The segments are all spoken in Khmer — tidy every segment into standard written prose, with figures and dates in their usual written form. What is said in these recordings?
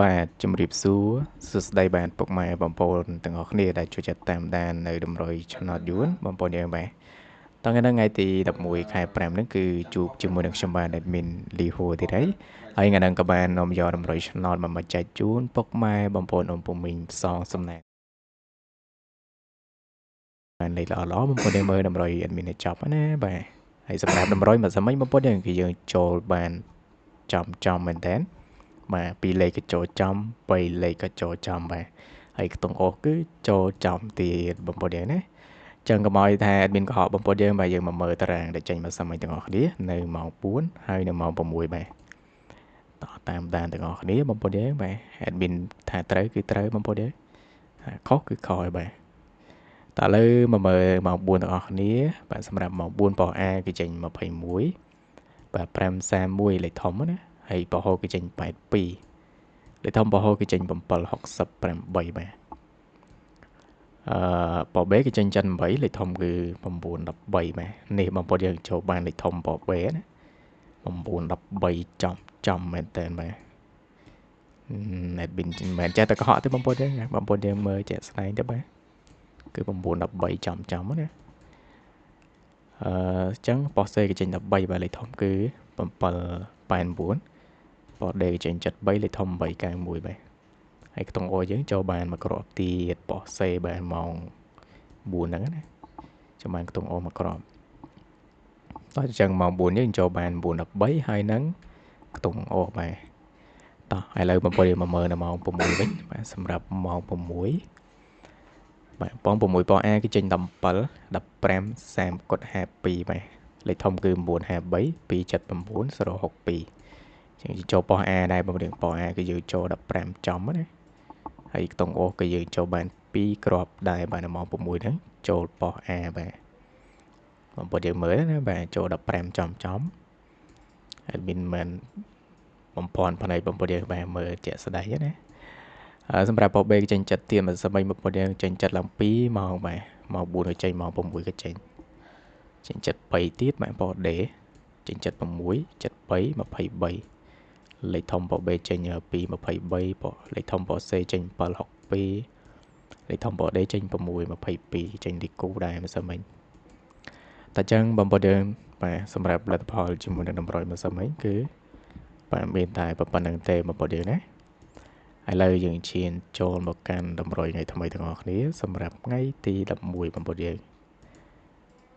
បាទជំរាបសួរសួស្តីបាទពុកម៉ែបងប្អូនទាំងអស់គ្នាដែលចូលចិត្តតាមដាននៅតម្រុយឆ្នោតយួនបងប្អូនយើងបាទតោះថ្ងៃនេះថ្ងៃទី11ខែ5ហ្នឹងគឺជួបជាមួយនឹងខ្ញុំបាទ admin លីហួរទៀតហើយហើយថ្ងៃហ្នឹងក៏បាននាំយកតម្រុយឆ្នោតមកចែកជូនពុកម៉ែបងប្អូនអ៊ំពូមីងផ្សងសំណាងបានលេខល្អៗបងប្អូនយើងមើលតម្រុយ admin ឲ្យចប់ណាបាទហើយសម្រាប់តម្រុយមួយសម័យបងប្អូនយើងគឺយើងចូលបានចំមែនតើបាទ2លេខក៏ចូលចំ3លេខក៏ចូលចំបាទហើយខ្ទង់អូសគឺចូលចំទៀតបងប្អូនយើងណាចឹងកុំឲ្យថា admin កុហកបងប្អូនយើងបាទយើងមកមើលតារាងដែលចេញមកសម័យទាំងអស់គ្នានៅម៉ោង4ហើយនៅម៉ោង6បាទតោះតាមដានទាំងអស់គ្នាបងប្អូនយើងបាទ admin ថាត្រូវគឺត្រូវបងប្អូនយើងខុសគឺខុសហើយបាទតើឥឡូវមកមើលម៉ោង4ទាំងអស់គ្នាបាទសម្រាប់ម៉ោង4ប៉ោះ A គឺចេញ21បាទ531លេខធំណាហើយប៉ោះហូគឺចេញ82លេខធំប៉ោះហូគឺចេញ768បាទប៉ោះ B គឺចេញ78លេខធំគឺ913បាទនេះបងប្អូនយើងចូលបានលេខធំប៉ោះ B ណា913ចំមែនតើបាទ admin មិនមែនចេះតែកុហកទេបងប្អូនយើងបងប្អូនយើងមើលជាក់ស្ដែងទៅបាទគឺ913ចំណាអញ្ចឹងប៉ោះ C គេចេញ13បាទលេខធំគឺ789ប៉ោះ D គេចេញ73លេខធំ891បាទហើយខ្ទង់ O យើងចូលបានមួយគ្រាប់ទៀតប៉ោះ C បាទម៉ោង4ហ្នឹងណាចូលបានខ្ទង់ O មួយគ្រាប់តោះអញ្ចឹងម៉ោង4យើងចូលបាន913ហើយនឹងខ្ទង់ O បាទតោះឥឡូវបងប្អូនមកមើលនៅម៉ោង6វិញបាទសម្រាប់ម៉ោង6បាទប៉ង6ប៉ A គឺចេញ17 15 30កុដ52បាទលេខធំគឺ953 279 062ចឹងចូលប៉ោះ A ដែរបងប្អូនប៉ោះ A គឺយើងចូល15ចំណាហើយខ្ទង់អូសគឺយើងចូលបាន2គ្រាប់ដែរបាទនៅម៉ោង6ហ្នឹងចូលប៉ោះ A បាទបងប្អូនយើងមើលណាបាទចូល15ចំ admin មិនបំភាន់ផ្នែកបងប្អូនយើងបាទមើលជាក់ស្ដែងណាសម្រាប់ប៉ោះ B ចេញចិត្តទៀតមួយសម័យបងប្អូនយើងចេញចិត្តឡើង2ម៉ោងបាទម៉ោង4ក៏ចេញម៉ោង6ក៏ចេញចេញចិត្ត3ទៀតបាទប៉ោះ D ចេញចិត្ត6 73 23លេខធំប៉ោះ B ចេញ223ប៉ោះលេខធំប៉ោះ C ចេញ762លេខធំប៉ោះ D ចេញ622ចេញលេខគូដែរមួយសម័យតែចឹងបងប្អូនយើងបាទសម្រាប់លទ្ធផលជាមួយនឹងតម្រុយមួយសម័យគឺបាទមានតែប៉ុណ្្នឹងទេបងប្អូនយើងណាឥឡូវយើងឈានចូលមកកាន់តម្រុយថ្ងៃថ្មីទាំងអស់គ្នាសម្រាប់ថ្ងៃទី11បងប្អូនយើង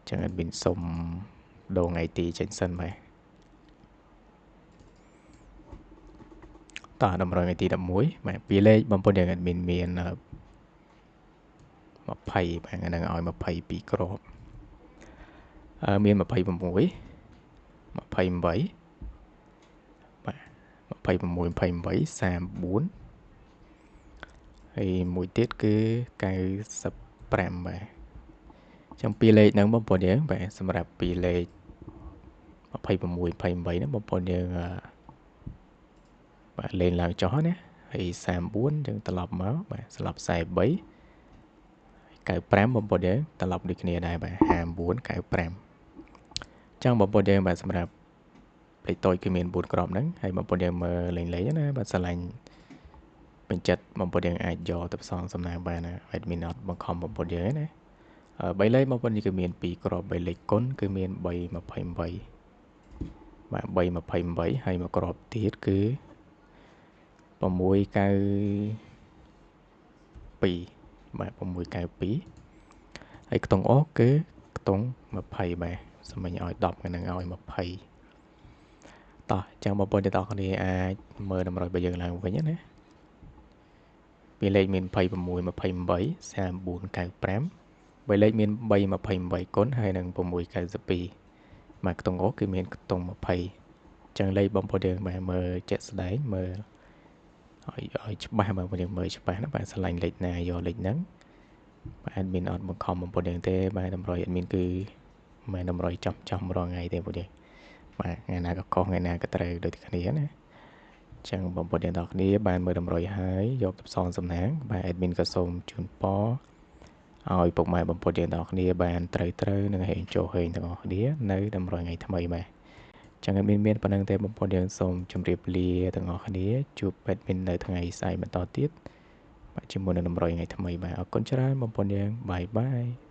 ចឹង admin សុំដូរថ្ងៃទីចេញសិនបាទតោះតម្រុយថ្ងៃទី11បាទពីលេខបងប្អូនយើង admin មាន20បាទហ្នឹងឲ្យ22គ្រាប់មាន26 28បាទ26 28 34ហើយមួយទៀតគឺ95បាទចឹងពីរលេខហ្នឹងបងប្អូនយើងបាទសម្រាប់ពីរលេខ26 28ហ្នឹងបងប្អូនយើងបាទលេងឡើងចុះណាហើយ34យើងត្រឡប់មកបាទស្លាប់43 95បងប្អូនយើងត្រឡប់ដូចគ្នាដែរបាទ59 95ចឹងបងប្អូនយើងបាទសម្រាប់លេខតូចគឺមាន4គ្រាប់ហ្នឹងហើយបងប្អូនយើងមើលលេងណាបាទស្រឡាញ់ពេញចិត្តបងប្អូនយើងអាចយកទៅផ្សងសំណាងបានណា admin អត់បង្ខំបងប្អូនយើងទេណា3លេខបងប្អូនគឺមាន2គ្រាប់3លេខគុណគឺមាន328បាទ328ហើយមួយគ្រាប់ទៀតគឺ692បាទ692ហើយខ្ទង់អូគឺខ្ទង់20បាទសម្រាប់ឲ្យ10ថ្ងៃហ្នឹងឲ្យ20តោះចឹងបងប្អូនទាំងអស់គ្នាអាចមើលតម្រុយរបស់យើងឡើងវិញណាពីលេខមាន26 28 34 95បីលេខមាន328គុណហើយនឹង692មកខ្ទង់អូគឺមានខ្ទង់20ចឹងលេខបងប្អូនយើងបាទមើលជាក់ស្ដែងមើលឲ្យច្បាស់បងប្អូនយើងមើលច្បាស់ណាបាទស្រឡាញ់លេខណាយកលេខហ្នឹងបាទ admin អត់បង្ខំបងប្អូនយើងទេបាទតម្រុយ admin គឺមិនតម្រុយចំរាល់ថ្ងៃទេបងប្អូនយើងបាទថ្ងៃណាក៏ខុសថ្ងៃណាក៏ត្រូវដូចគ្នាណាចឹងបងប្អូនទាំងអស់គ្នាបានមើលតម្រុយហើយយកទៅផ្សងសំណាងបាទ admin ក៏សូមជូនពរឲ្យពុកម៉ែបងប្អូនទាំងអស់គ្នាបានត្រូវនឹងហេងចូលហេងទាំងអស់គ្នានៅតម្រុយថ្ងៃថ្មីបាទ ចឹងមានមានប៉ុណ្្នឹងទេបងប្អូនយើងសូមជម្រាបលាទាំងអស់គ្នាជួបពេទ្យមាននៅថ្ងៃស្អែកបន្តទៀតបាទជាមួយនឹងតម្រុយថ្ងៃថ្មីបាទអរគុណច្រើនបងប្អូនយើងបាយបាយ។